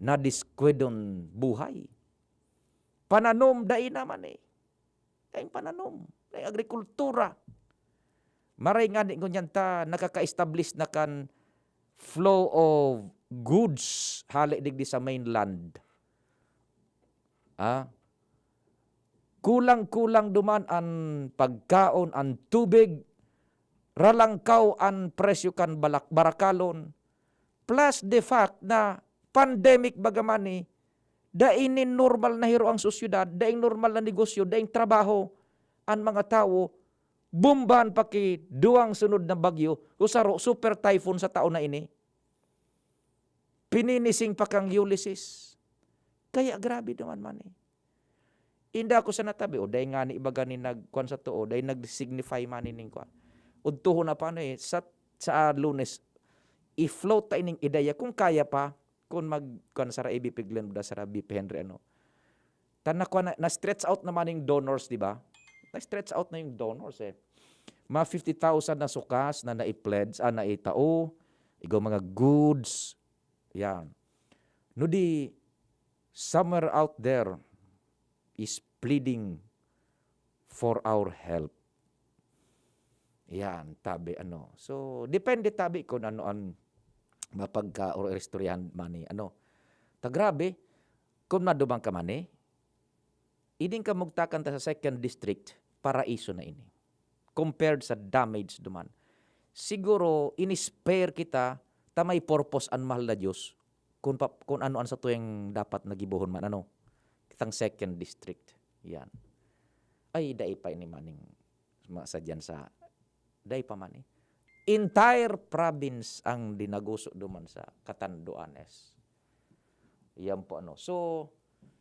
nadiskwedon buhay. Pananom dai naman eh. Daing pananom, daing agrikultura. Maray ngani ngunyan ta nakaka-establish na kan flow of goods hale digdi sa mainland. Ah, kulang-kulang duman an pagkaon, an tubig, ralangkaw an presyo kan balak-, barakalon, plus the fact na pandemic baga man eh, dai nin normal na hiro ang sosyedad, daing normal na negosyo, daing trabaho an mga tawo, bombahan pa ki duwang sunod na bagyo, o saro, super typhoon sa taon na ini. Pininising pa kang Ulysses. Kaya grabe naman man eh. Inda ako sa natabi, o dai ngani iba gani nagkuan sa too, dai nag-signify man ning kuan. Udtohon na pa ano eh, sa, sa Lunes, i-float ta ining ideya kung kaya pa, kung mag, kuan sa ra A B P Glenn, da sa ra B P Henry, ano. Ta na, kuan na, na-stretch out naman yung donors, di ba? Na-stretch out na yung donors eh. Mga fifty thousand na sukas na nai-pledge, ah, naitao, igo mga goods, yan. No di, somewhere out there is pleading for our help. Yan, tabi ano. So, depende tabi kung ano ang mapagka or istoryahan man ni ano. Ta grabe, kung madumang ka man eh, ining kamugtakan ta sa second district, paraiso na ini. Compared sa damage duman. Siguro, in-spare kita ta may purpose an mahal na Diyos kung pa, kung ano an satuyang dapat na gibohon man, ano, kitang second district. Yan. Ay, dai pa ini maning ma-, sa diyan sa, dai pa man eh. Entire province ang dinaguso duman sa Catanduanes. Yan po, ano. So,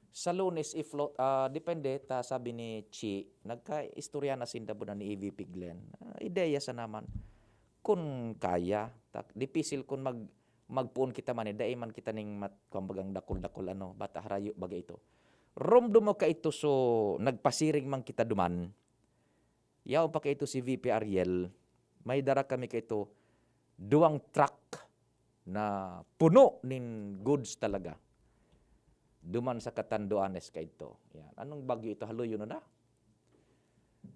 sa Lunes, i-float, ah, depende, ta, sabi ni Chi, nagkaistorya na sinda po na ni A V P Glenn. Ah, ideya sa naman. Kun kaya, ta, dipisil kun mag, magpoon kita man eh, dai man kita ning mat-, kumbagang dakul-dakul, ano, bata harayo, baga ito. Romdom mo ka ito, so, nagpasiring man kita duman. Yaon pa kaito si V P Ariel, may dara kami kaito, duwang truck na puno nin goods talaga. Duman sa Catanduanes kaito. Yan. Anong bagyo ito? Haluyon na na?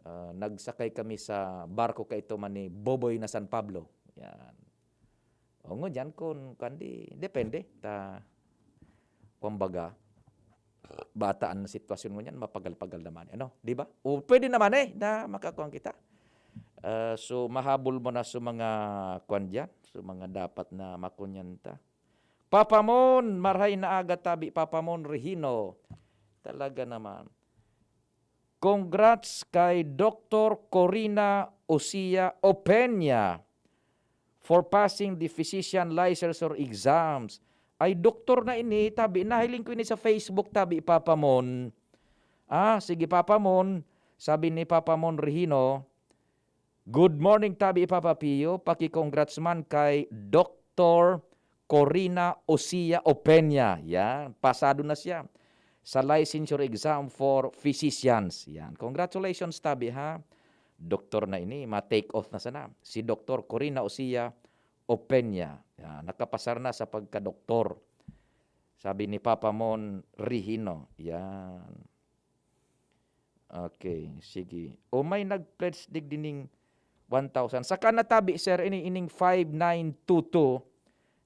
Ah, nagsakay kami sa barko kaito man ni Boboy na San Pablo. Yan. O, ngunyan kun, kuwan, di, depende. Ta, kumbaga, bata an sitwasyon ngunyan, mapagal-pagal naman, ano, di ba? O, pwede naman, eh, na makakuan kita. Ah, so, mahabol mo na sa mga, kuwan diyan, sa mga dapat na makunyan ta. Papa Mon, marhay na aga tabi, Papa Mon Regino. Talaga naman. Congrats kay Doktor Corina Osia Opeña for passing the physician licensure exams. Ay, doktor na ini, tabi, nahiling ko ini sa Facebook, tabi, Papa Mon. Ah, sige, Papa Mon. Sabi ni Papa Mon Regino, "Good morning, tabi, Papa Pio. Paki-congrats man kay Doktor Corina Osia Opeña." Yan, pasado na siya sa licensure exam for physicians. Yan. Congratulations, tabi, ha. Doktor na ini, ma-take off na sana. Si Doktor Corina Osia Opeña. Yan, nakapasar na sa pagka-doktor. Sabi ni Papa Mon Regino. Yan. Okay, sige. O may nag-pledge digdi ning one thousand. Saka natabi, sir, ini, ining five nine two two.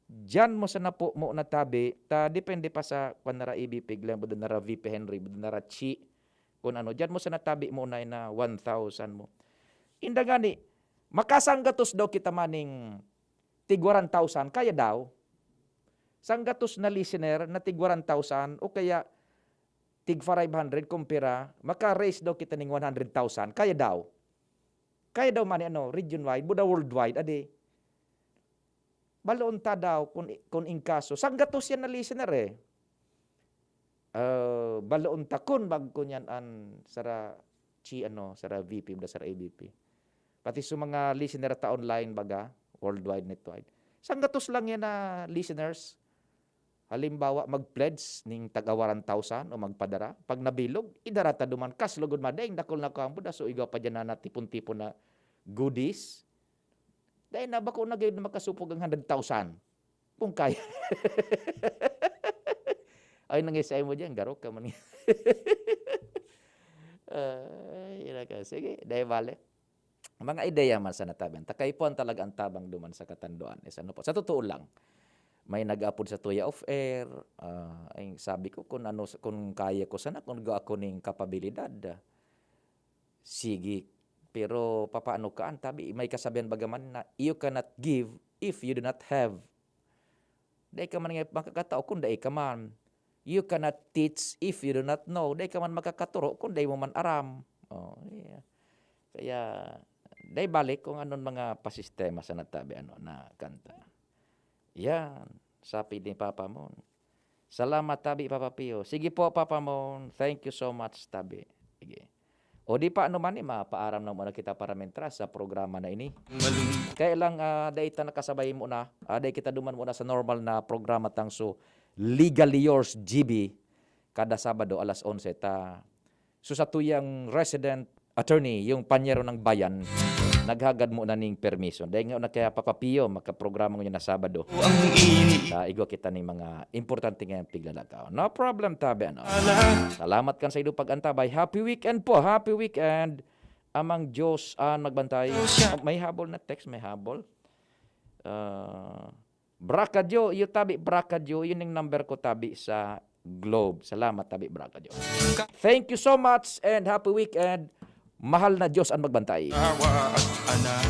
Diyan mo sana po mo natabi, ta depende pa sa kwan nara A B P Glenn, buda nara V P Henry, buda nara Chi, kung ano. Diyan mo sana tabi mo na na one thousand mo. Inda gani, makasanggatos daw kita maning tigwa one thousand, kaya daw. Sanggatos na listener na tigwa one thousand o kaya tig five hundred kumpara, maka-raise daw kita ning one hundred thousand. Kaya daw. Kaya daw man, ano, region-wide, buda worldwide, adi. Baloon ta daw kun, kun in kaso, sanggatos yan na listener eh. Ah, baloon ta kun mag-, kun yan an sara, chi ano, sara V P, da sara A V P. Pati sa mga listener ta online baga, worldwide, netwide. Sanggatos lang yan na listeners. Halimbawa, mag-pledge ning taga one thousand o magpadara. Pag nabilog, idara ta duman. Kas lugod ma, daing dakul na kuwan po, da, so igwa pa dyan na natipon-tipon na goodies. Dai na, bako na gayud na makasupog ang hundred thousand. Kung kaya. Ay, nangisay mo dyan, garo ka man. Ay, yun ka. Sige, dai bale. Mga ideya man sa nataban. Takaipuan talaga ang tabang duman sa katanduan. Is ano po, sa totoo lang, may nag-apod sa tuya off air. Ah, ay, sabi ko, kung ano, kung kaya ko sana, kung ako ning kapabilidad. Sige. Pero papaano ka, an tabi, may kasabihan baga man na, "You cannot give if you do not have." Dai ka man nga makakatao kung dai ka man. "You cannot teach if you do not know." Dai ka man makakaturo kung dai mo man aram. Oh, yeah. Kaya, dai balik kung anon mga pasistema sa natabi, ano, na kanta. Yan. Sabi ni Papa Mon. Salamat, tabi, Papa Pio. Sige po, Papa Mon. Thank you so much, tabi. Sige. O di pa, ano man, eh, mapaaram na muna kita para mentras sa programa na ini. Kaya lang, ah, dai ta nakasabay muna. Ah, dai kita duman muna sa normal na programa tang so Legally Yours, G B. Kada Sabado, alas onse, ta so, satuyang resident attorney, yung panyero ng bayan, naghagad mo na ning permiso. Dahil nga na kaya, Papa Pio, makaprograma ngunyan na Sabado. Ang init. Sa igwa kita ning mga importante ngayang piglalakaw. No problem, tabi, ano? Ala. Salamat kan sa inyong pag-antabay. Happy weekend po, happy weekend. Amang Diyos ang magbantay. Diyos siya. Oh, may habol na text, may habol. Ah, Bracadyo, iyo tabi, Bracadyo, yun yung number ko tabi sa Globe. Salamat tabi, Bracadyo. Thank you so much and happy weekend. Mahal na Diyos ang magbantay. Awa at anak.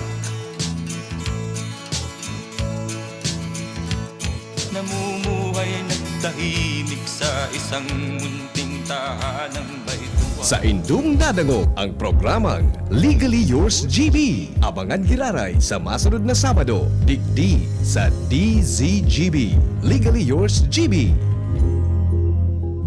Namumuhay na tahimik sa isang munting tahanang may tuwa. Sa indong nadangog ang programang Legally Yours G B. Abangan giraray sa masunod na Sabado, digdi sa D Z G B. Legally Yours G B.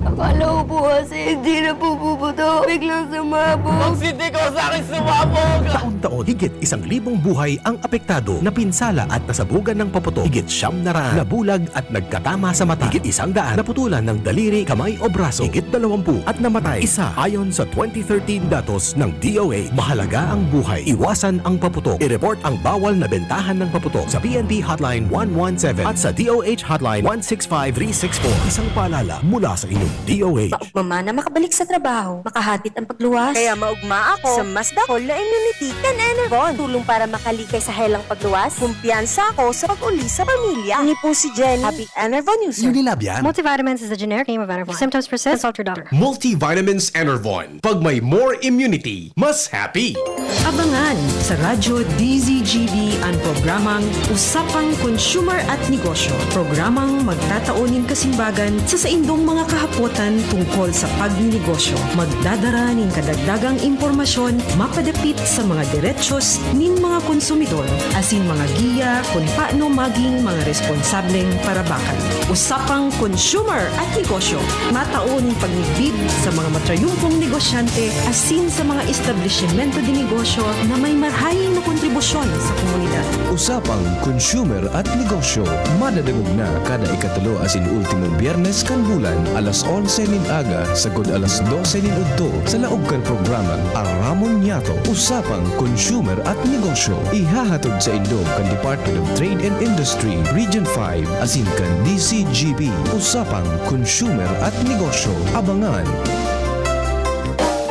Akala ko po kasi hindi na po puputok. Biglang sumabog. Magsitiko sa akin sumabog! Taon-taon, higit isang libong buhay ang apektado, napinsala at nasabugan ng paputok. Higit siyam na raan nabulag at nagkatama sa mata. Higit isang daan naputulan ng daliri, kamay o braso. Higit dalawampu at namatay. Isa. Ayon sa twenty thirteen datos ng D O H, mahalaga ang buhay. Iwasan ang paputok. I-report ang bawal na bentahan ng paputok sa P N P Hotline one one seven at sa D O H Hotline one six five three six four. Isang paalala mula sa inyong D O H. Maugma man na makabalik sa trabaho, makahatid ang pagluwas. Kaya maugma ako sa mas dakul na immunity kan Enervon. Tulong para makalikay sa helang pagluwas. Kumpiyansa ako sa pag-uli sa pamilya. Ini po si Jenny, happy Enervon user. Unilab yan. Multivitamins is a generic name of Enervon. If symptoms persist, consult your doctor. Multivitamins Enervon. Pag may more immunity, mas happy. Abangan sa Radyo D Z G B ang programang Usapang Consumer at Negosyo. Programang magtatao nin kasimbagan sa saindong mga kahapotan tungkol sa pagnenegosyo. Magdadara nin kadagdagang impormasyon mapadapit sa mga derechos nin mga konsumidor, asin mga giya kun paano maging mga responsableng parabakan. Usapang Consumer at Negosyo. Matao nin pagmidbid sa mga matrayumpong negosyante asin sa mga establisimento de negosyo na may marahay na kontribusyon sa komunidad. Usapang Consumer at Negosyo, madadangog na kada ikatulo asin ultimong Biyernes kan bulan, alas onse nin aga sagkod alas dose nin udto, sa laog kan programang Aramon Niyato, Usapang Consumer at Negosyo. Ihahatod saindo kan Department of Trade and Industry, Region five, asin kan D Z G B, Usapang Consumer at Negosyo. Abangan!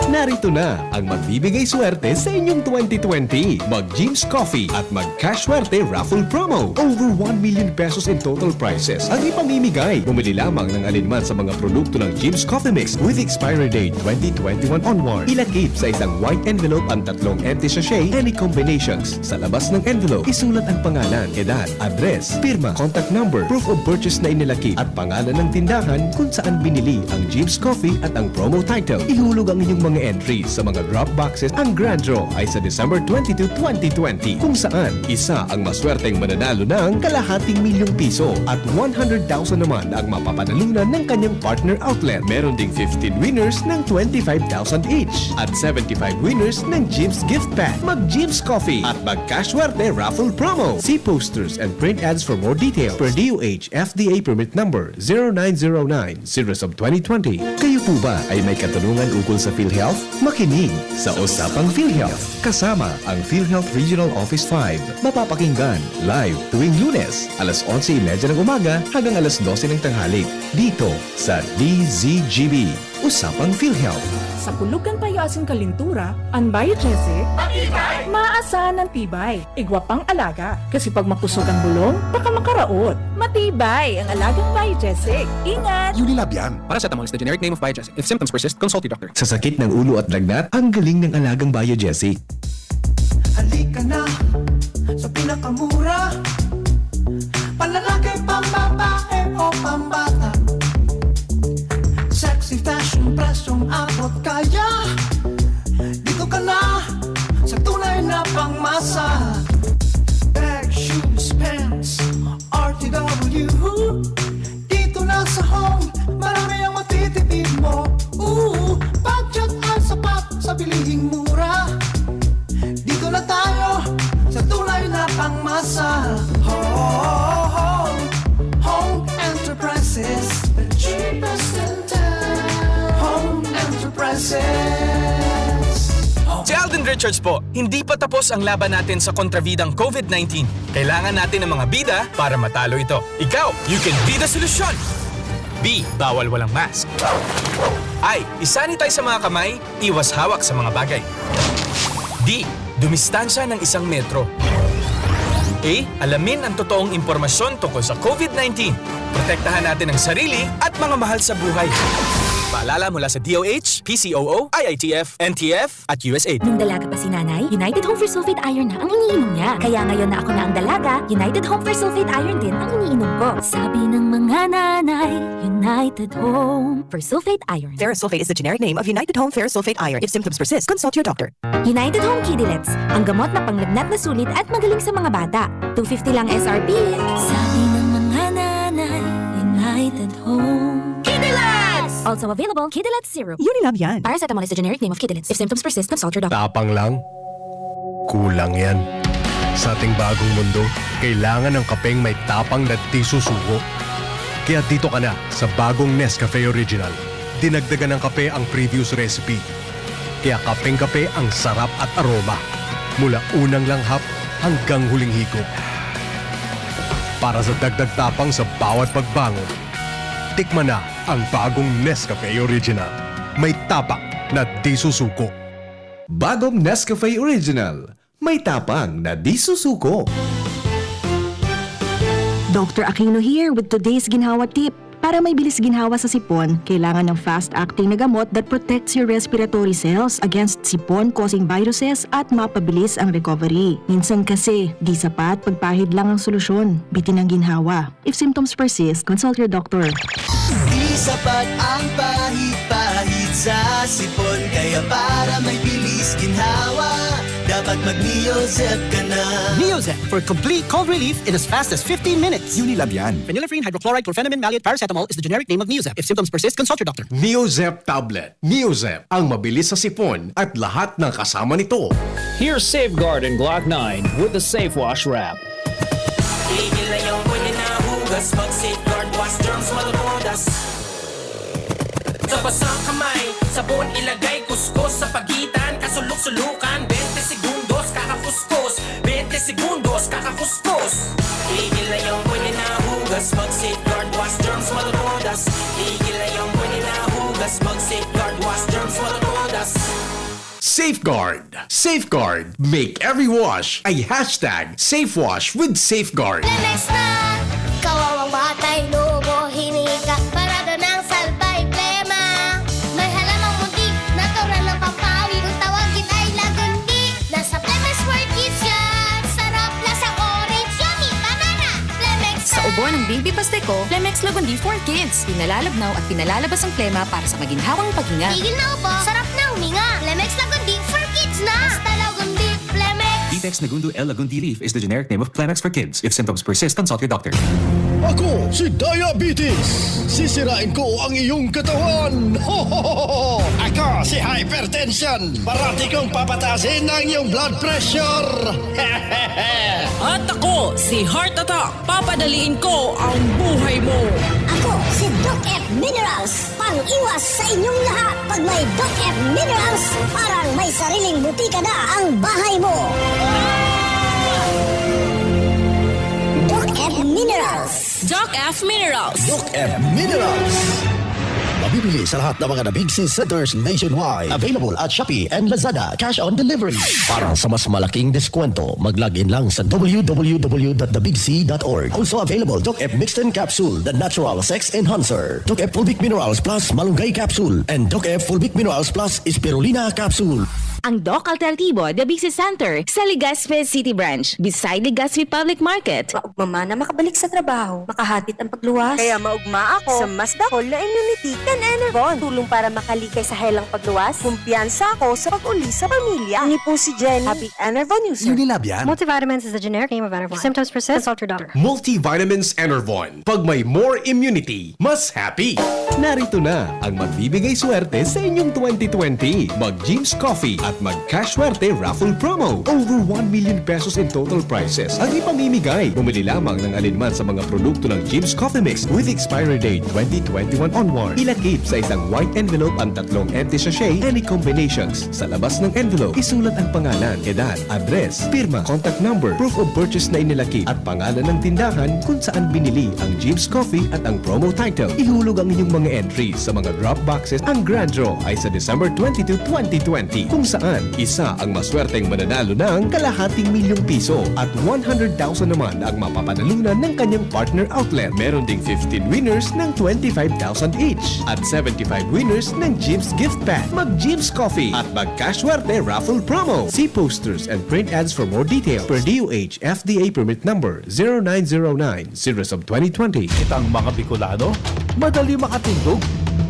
Narito na ang magbibigay swerte sa inyong twenty twenty. Mag-Jim's Coffee at mag-Cash Swerte Raffle Promo. Over one million pesos in total prizes ang ipamimigay. Bumili lamang ng alinman sa mga produkto ng Jim's Coffee Mix with expiry date twenty twenty-one onward. Ilakip sa isang white envelope ang tatlong empty sachet, any combinations. Sa labas ng envelope, isulat ang pangalan, edad, address, pirma, contact number, proof of purchase na inilakip, at pangalan ng tindahan kung saan binili ang Jim's Coffee at ang promo title. Ihulog ang inyong mga Entry sa mga drop boxes. Ang grand draw ay sa December twenty-two, twenty twenty, kung saan isa ang maswerteng mananalo ng kalahating milyong piso at one hundred thousand naman ang mapapanalunan ng kanyang partner outlet. Meron ding fifteen winners ng twenty-five thousand each at seventy-five winners ng Jim's Gift Pack. Mag Jim's Coffee at magkaswerte raffle promo. See posters and print ads for more details. Per D O H F D A permit number zero nine zero nine, series of twenty twenty. Kayo po ba ay may katanungan ukol sa PhilHealth? Makinig sa Usapang PhilHealth kasama ang PhilHealth Regional Office five. Mapapakinggan live tuwing Lunes, alas onse y media ng umaga hanggang alas dose ng tanghali, dito sa D Z G B. Usapang PhilHealth. Sa kulog kan payo asin kalintura, an Biogesic, matibay! Maasahan an tibay. Igwa pang alaga. Kasi pag makusog ang bulong, baka makaraot. Matibay ang alagang Biogesic. Ingat! Unilab yan. Paracetamol is the generic name of Biogesic. If symptoms persist, consult your doctor. Sa sakit ng ulo at lagnat, ang galing ng alagang Biogesic. Halika na sa pinakamura. Panlalaki, pambabae o pambata. Sexy fashion, presyong abot kaya. Dito ka na sa tunay na pangmasa. Bag, shoes, pants, R T W. Dito na sa Home, marami ang matitipid mo. Ooh, budget ang sapat sa bilihing mura. Dito na tayo sa tunay na pangmasa. Home, Home Enterprises, the cheapest in town. Home Enterprises. Si Alden Richards po. Hindi pa tapos ang laban natin sa kontrabidang COVID nineteen. Kailangan natin ng mga bida para matalo ito. Ikaw, you can be the solusyon! B, bawal walang mask. I, isanitize sa mga kamay, iwas hawak sa mga bagay. D, dumistansya ng isang metro. A, alamin ang totoong impormasyon tungkol sa COVID nineteen. Protektahan natin ang sarili at mga mahal sa buhay. Paalala mula sa D O H, P C O O, I I T F, N T F, at U S A I D. Nung dalaga pa si nanay, United Home Fersulfate Iron na ang iniinom niya. Kaya ngayon na ako na ang dalaga, United Home Fersulfate Iron din ang iniinom ko. Sabi ng mga nanay, United Home Fersulfate Iron. Ferrosulfate is the generic name of United Home Ferrosulfate Iron. If symptoms persist, consult your doctor. United Home Kidilets, ang gamot na panglagnat na sulit at magaling sa mga bata. Two fifty lang S R P. Sabi ng mga nanay, United Home Kidilets! Also available, Kidilets Syrup. Unilab yan. Paracetamol is the generic name of Kidilets. If symptoms persist, consult your doctor. Tapang lang? Kulang yan. Sa ating bagong mundo, kailangan ng kapeng may tapang na di susuko. Kaya dito ka na sa bagong Nescafe Original. Dinagdagan ng kape ang previous recipe. Kaya kapeng-kape ang sarap at aroma. Mula unang langhap hanggang huling higop. Para sa dagdag tapang sa bawat pagbangon, tikman na ang bagong Nescafe Original. May tapang na di susuko. Bagong Nescafe Original. May tapang na di susuko. Doctor Aquino here with today's ginhawa tip. Para may bilis ginhawa sa sipon, kailangan ng fast-acting na gamot that protects your respiratory cells against sipon-causing viruses at mapabilis ang recovery. Minsan kasi, di sapat pagpahid lang ang solusyon. Bitin ang ginhawa. If symptoms persist, consult your doctor. Di sapat ang pahid-pahid sa sipon, kaya para may bilis ginhawa, dapat mag-Neozep ka na. Neozep for complete cold relief in as fast as fifteen minutes. Unilab yan. Phenylephrine, hydrochloride, chlorphenamine, maleate, paracetamol is the generic name of Neozep. If symptoms persist, consult your doctor. Neozep tablet. Neozep, ang mabilis sa sipon at lahat ng kasama nito. Here's Safeguard and Glock nine with the Safe Wash Wrap. Tigil na yung pwede na hugas, mag Safeguard Wash Germs, matutudas. Sa basang kamay, sabon ilagay, kuskos sa pagitan, kasulok-sulukan, twenty segundos, kakakuskos, twenty segundos, kakakuskos. Tigil na yung pwede na hugas, mag Safeguard Wash Germs, matutudas. Tigil na yung pwede na hugas, mag Safeguard Wash Germs, matutudas. Safeguard. Safeguard. Make every wash a hashtag Safe Wash with Safeguard. Next na! Kawawang batay, lobo, hinika, parada ng salbay, plema. May halamang muntik, natural na pampawi. Kung tawagin ay lagundi, nasa Plemex Workis yan. Sarap, lasang orange, yummy, banana. Plemex Sa ubo ng Baby Pasteco, Plemex Lagundi for Kids. Pinalalabnaw at pinalalabas ang plema para sa maginhawang paghinga. Tigil na ubo, sarap na huminga. Plemex Lagundi for Kids na! Basta Lagundi, Plemex! Ditex Negundo L Lagundi Leaf is the generic name of Plemex for Kids. If symptoms persist, consult your doctor. Ako si Diabetes! Sisirain ko ang iyong katawan! Ako si Hypertension! Parati kong papataasin ang iyong blood pressure! At ako si Heart Attack! Papadaliin ko ang buhay mo! Ako si Doc F Minerals, pang-iwas sa inyong lahat. Pag may Doc F Minerals, parang may sariling butika na ang bahay mo. Doc F Minerals. Doc F Minerals. Doc F Minerals. Mabibili sa lahat ng mga Dabigsi Centers nationwide. Available at Shopee and Lazada. Cash on delivery. Para sa mas malaking deskwento, mag-log in lang sa w w w dot dabigsi dot org. Also available, Doc F Mixten Capsule, the natural sex enhancer. Doc F Fulvic Minerals Plus Malunggay Capsule, and Doc F Fulvic Minerals Plus Spirulina Capsule. Ang Doc Alternatibo, Dabigsi Center, sa Legazpi City Branch, beside Legazpi Public Market. Maugma man na makabalik sa trabaho, makahatid ang pagluwas. Kaya maugma ako sa mas dakol na immunity kan Enervon. Tulong para makalikay sa helang pagluwas. Kumpiyansa ako sa pag-uli sa pamilya. Ini po si Jenny, happy Enervon user. Unilab yan. Multivitamins is the generic name of Enervon. If symptoms persist, consult your doctor. Multivitamins Enervon. Pag may more immunity, mas happy. Narito na ang magbibigay swerte sa inyong twenty twenty. Mag Jim's Coffee at mag Cash Swerte Raffle Promo. Over one million pesos in total prizes ang ipamimigay. Bumili lamang ng alinman sa mga produkto ng Jim's Coffee Mix with expiry date twenty twenty-one onward. Ilakip sa isang white envelope ang tatlong empty sachet, any combinations. Sa labas ng envelope, isulat ang pangalan, edad, address, pirma, contact number, proof of purchase na inilakip, at pangalan ng tindahan kung saan binili ang Jim's Coffee at ang promo title. Ihulog ang inyong mga entry sa mga drop boxes. Ang grand draw ay sa December twenty-two, twenty twenty, kung saan isa ang maswerteng mananalo ng kalahating milyong piso at one hundred thousand naman ang mapapanalunan ng kanyang partner outlet. Meron ding fifteen winners ng twenty-five thousand each at seventy-five winners ng Jim's Gift Pack. Mag Jim's Coffee at mag Cash Swerte Raffle Promo. See posters and print ads for more details. Per D O H F D A permit number zero nine zero nine, series of twenty twenty. Kitang mga Bicolano, madali makatindog.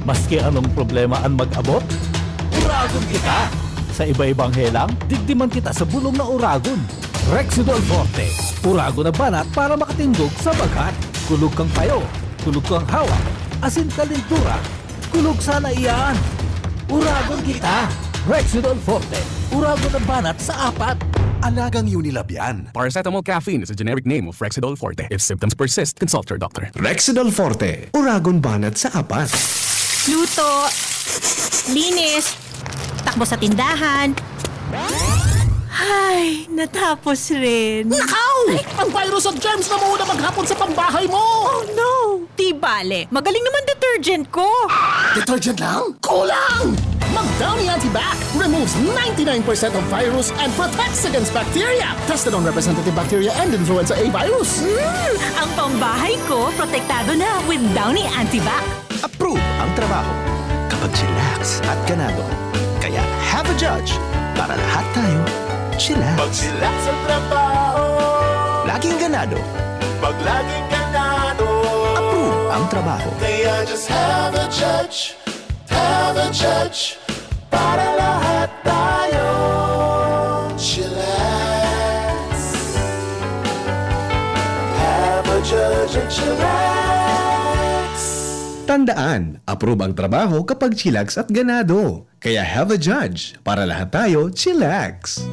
Maski anong problema an mag-abot, uragon kita. Sa iba-ibang helang, digdi man kita sa bulong na uragon. Rexidol Forte, uragon na banat para makatindog sa baghat. Kulog kang payo, kulog kang hawak, asin kalintura, kulog sana iyan. Uragon kita! Rexidol Forte, uragon na banat sa apat. Alagang Unilab yan. Paracetamol caffeine is a generic name of Rexidol Forte. If symptoms persist, consult your doctor. Rexidol Forte, uragon banat sa apat. Luto, linis, takbo sa tindahan. Ay, natapos rin. Nakaw! Ang virus at germs na mauna maghapon sa pambahay mo! Oh no! Di bale, magaling naman detergent ko. Detergent lang? Kulang! Mag Downy Antibac removes ninety-nine percent of virus and protects against bacteria. Tested on representative bacteria and influenza A virus. Mm, ang pambahay ko, protektado na with Downy Antibac. Approve ang trabaho kapag chillax at ganado. Kaya have a judge para lahat tayo chillax. Pag chillax ang trabaho. Laging ganado. Pag laging ganado. Approve ang trabaho. Kaya just have a judge. Have a judge. Para lahat tayo chillax. Have a judge and chillax. Tandaan, approve ang trabaho kapag chillax at ganado. Kaya have a judge para lahat tayo chillax.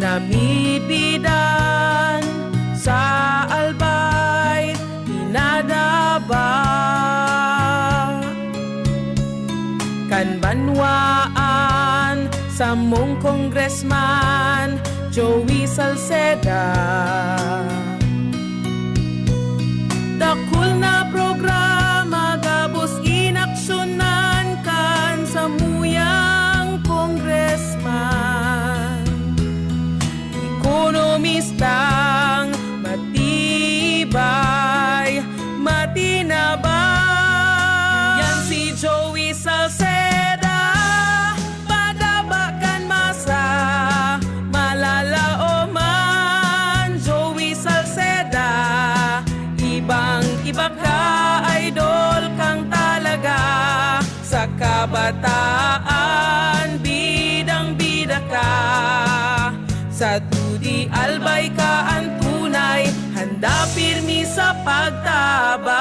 Namibidan sa Albay, pinadaba kan banwaan samong Congressman Joey Salceda. Dakul na programa gabos inaksyonan kan samuyang congressman. Ekonomistang matibay, matinabang. Yan si Joey Salceda, padaba kan masa, malalaoman. Joey Salceda. Iba ka, idol kang talaga. Sa kabataan, bidang-bida ka. Sa Dudi Albay ka ang tunay, handa pirmi sa pagtabang.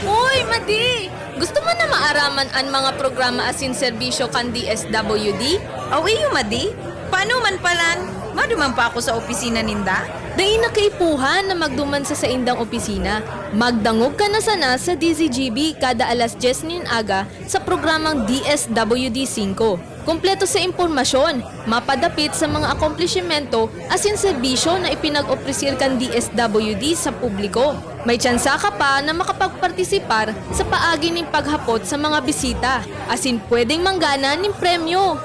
Uy, Madi! Gusto mo na maaraman an mga programa asin serbisyo kan D S W D? Aw iyo, Madi? Paano man palan? Maduman pa ako sa opisina ninda? Dai na kaipuhan na magduman sa saindang opisina. Magdangog ka na sana sa D Z G B kada alas dyes nin aga sa programang D S W D singko. Kompleto sa impormasyon, mapadapit sa mga akomplishimento asin serbisyo na ipinag-opresir kan D S W D sa publiko. May tsansa ka pa na makapagpartisipar sa paagi nin paghapot sa mga bisita, asin pwedeng manggana nin premyo.